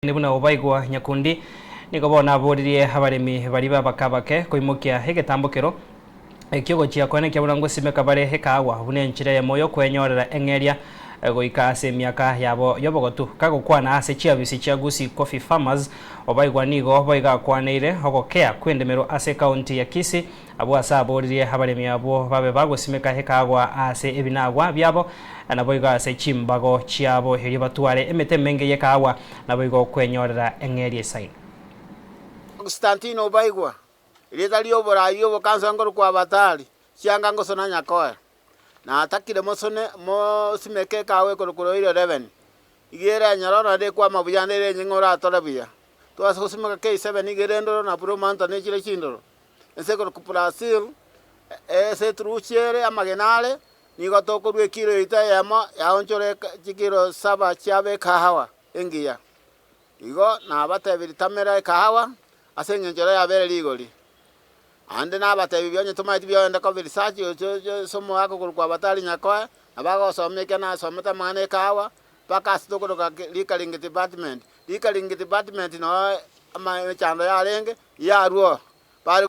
Buna obaigwa Nyakundi nigo bono aboririe abaremi baria b'abake abake koimokia egetambokero ekio gochia koenekia buna ngosimeka bare ekaagwa buna enchera eyemo y'okwenyorera eng'eria goika ase emiaka yabo y'obogotu. Kagokwana ase chiabisi chia Gusii Coffee Farmers, Obaigwa nigo boigo akwaneire ogokea kw'endemero ase ekaunti ya Kisii Abwo ase aboririe abaremi abwo babe bagosimeka ekaagwa ase ebinagwa biabo, naboigo ase chimbago chiabo, erio batware emete emenge y'ekaagwa, naboigo kwenyorera eng'eria esaine. Konstantino Obaigwa, Erieta ri'oboraai ri'obokansa nkorokwa Abatari, chianga ngosona Nyakoe. Natakire mosone mosimeke ekaagwa ekorokwa Royal Eleven. Iga ere enyororo naende ekwama buya naende ere enyeng'e oratore buya. Twase gosimeka K7 iga ere endoro na Blue Mountain echire chindoro. Ense ekorokwa Brazil, ase eturuchi ere amagena are, nigo tokorua ekiro yaito eyemo yaonchora chikiro saba chiaba ekahawa engiya. Igo nabatebirie tamera ekahawa ase eng'encho ere yabere rigori. Naende nabatebirie onye tomaeti buya ogende kobe research gocha oche ase omogaka okorokwa Abatari Nyakoe, nabo agosomia ekiagera nasomete amang'ana ya ekahawa, mpaka ase tokoroka Liquoring Department. Liquoring Department noo emechando yarenge, yarwoo.